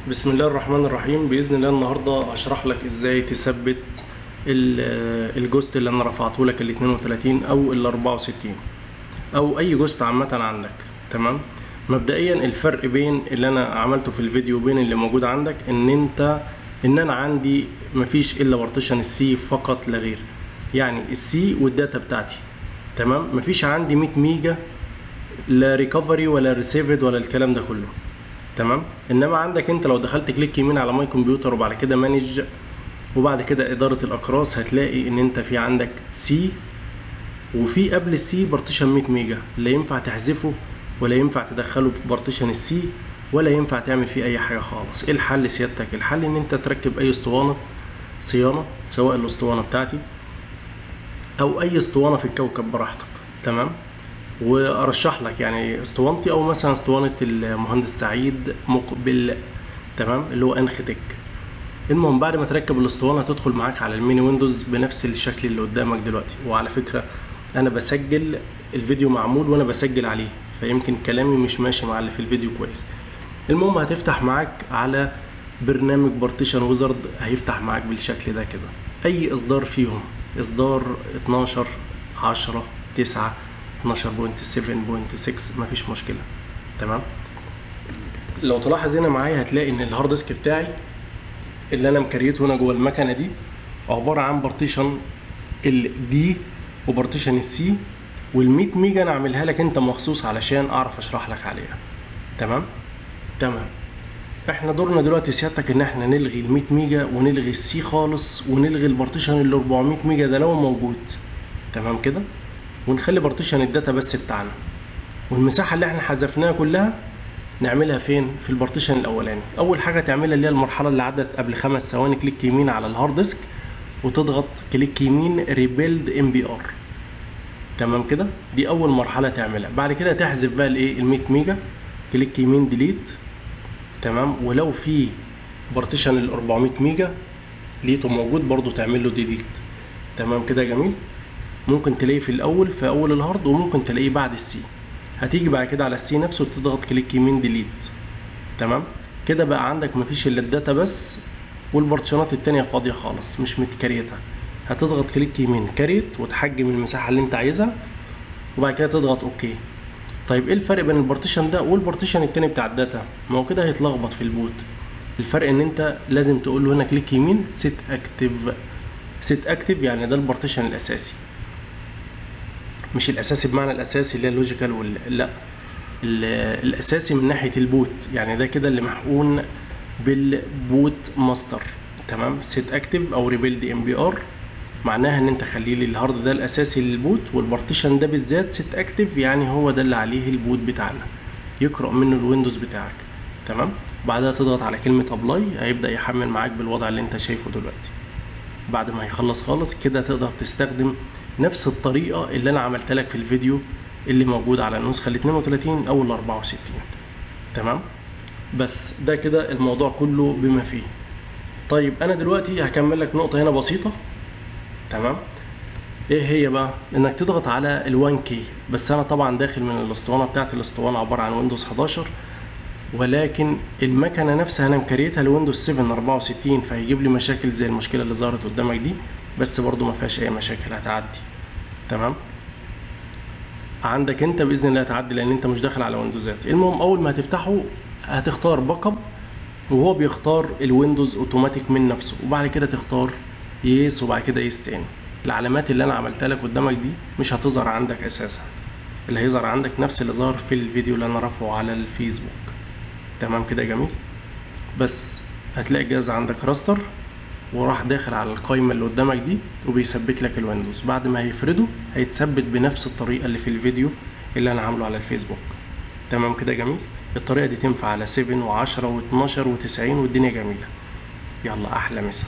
بسم الله الرحمن الرحيم. باذن الله النهارده هشرح لك ازاي تثبت ال Ghost اللي انا رفعته لك ال 32 او ال 64 او اي Ghost عامة عندك. تمام. مبدئيا الفرق بين اللي انا عملته في الفيديو وبين اللي موجود عندك ان انا عندي مفيش الا partition ال C فقط لا غير، يعني ال C وال data بتاعتي. تمام. مفيش عندي 100 ميجا لا recovery ولا received ولا الكلام ده كله. تمام. انما عندك انت لو دخلت click يمين على my computer وبعد كده manage وبعد كده ادارة الاقراص، هتلاقي ان انت في عندك C وفي قبل ال C partition 100 ميجا، لا ينفع تحذفه ولا ينفع تدخله في partition ال C ولا ينفع تعمل فيه اي حاجة خالص. ايه الحل سيادتك؟ الحل ان انت تركب اي اسطوانة صيانة، سواء الاسطوانة بتاعتي او اي اسطوانة في الكوكب براحتك. تمام. وارشح لك يعني اسطوانتي او مثلا اسطوانة المهندس سعيد مقبل، تمام، اللي هو انختك. المهم بعد ما تركب الاسطوانة تدخل معاك على ال mini Windows بنفس الشكل اللي قدامك دلوقتي. وعلى فكرة انا بسجل الفيديو معمول وانا بسجل عليه، فيمكن كلامي مش ماشي مع اللي في الفيديو كويس. المهم هتفتح معاك على برنامج Partition Wizard، هيفتح معاك بالشكل ده كده. اي اصدار فيهم، اصدار 12 10 9 12.7.6، مفيش مشكلة. تمام. لو تلاحظ هنا معايا هتلاقي ان ال hard disk بتاعي اللي انا مكريته هنا جوه المكنه دي عبارة عن partition ال D و partition ال C، وال100 ميجا انا عاملها لك انت مخصوص علشان اعرف اشرح لك عليها. تمام. تمام. احنا دورنا دلوقتي سيادتك ان احنا نلغي ال100 ميجا ونلغي ال C خالص ونلغي ال partition ال 400 ميجا ده لو موجود. تمام كده. ونخلي partition ال data بس بتاعنا، والمساحة اللي احنا حذفناها كلها نعملها فين؟ في ال partition الاولاني. اول حاجة تعملها اللي هي المرحلة اللي عدت قبل 5 ثواني، click يمين على ال hard disk وتضغط click يمين rebuild MBR. تمام كده. دي اول مرحلة تعملها. بعد كده تحذف بقى الايه ال 100 ميجا، click يمين delete. تمام. ولو في partition ال 400 ميجا لقيته موجود برضو تعمل له delete. تمام كده. جميل. ممكن تلاقيه في الاول في اول ال hard، وممكن تلاقيه بعد ال C. هتيجي بعد كده على ال C نفسه وتضغط click يمين delete. تمام كده. بقى عندك مفيش الا ال data بس، وال partition ات التانية فاضية خالص مش متكريتة. هتضغط click يمين create وتحجم المساحة اللي انت عايزها، وبعد كده تضغط okay. طيب ايه الفرق بين ال partition ده وال partition التاني بتاع ال data؟ ما هو كده هيتلخبط في ال boot. الفرق ان انت لازم تقول له هنا click يمين set active. set active يعني ده ال partition الاساسي، مش الاساسي بمعنى الاساسي اللي هي ال logical لا، الاساسي من ناحية ال boot، يعني ده كده اللي محقون بال boot master. تمام. set active او rebuild MBR معناها ان انت خلي لي ال hard ده الاساسي لل boot، وال partition ده بالذات set active يعني هو ده اللي عليه ال boot بتاعنا، يقرا منه ال Windows بتاعك. تمام. بعدها تضغط على كلمة apply، هيبدا يحمل معاك بالوضع اللي انت شايفه دلوقتي. بعد ما هيخلص خالص كده تقدر تستخدم نفس الطريقة اللي انا عملتها لك في الفيديو اللي موجود على النسخة ال 32 او ال 64. تمام. بس ده كده الموضوع كله بما فيه. طيب انا دلوقتي هكمل لك نقطة هنا بسيطة. تمام. ايه هي بقى؟ انك تضغط على ال 1K. بس انا طبعا داخل من الاسطوانة بتاعت الاسطوانة عبارة عن Windows 11، ولكن المكنه نفسها انا مكريتها ل Windows 7 64، فهيجيب لي مشاكل زي المشكلة اللي ظهرت قدامك دي، بس برضو ما فيهاش اي مشاكل هتعدي. تمام. عندك انت باذن الله هتعدي لان انت مش داخل على Windows ات. المهم اول ما هتفتحه هتختار backup، وهو بيختار ال Windows اوتوماتيك من نفسه، وبعد كده تختار yes، وبعد كده yes تاني. العلامات اللي انا عملتها لك قدامك دي مش هتظهر عندك اساسا، اللي هيظهر عندك نفس اللي ظهر في الفيديو اللي انا رافعه على الفيسبوك. تمام كده. جميل. بس هتلاقي الجهاز عندك restart وراح داخل على القائمة اللي قدامك دي وبيثبت لك ال Windows. بعد ما هيفرده هيتثبت بنفس الطريقة اللي في الفيديو اللي انا عامله على الفيسبوك. تمام كده. جميل. الطريقة دي تنفع على 7 و10 و12 و90 والدنيا جميلة. يلا احلى مسا.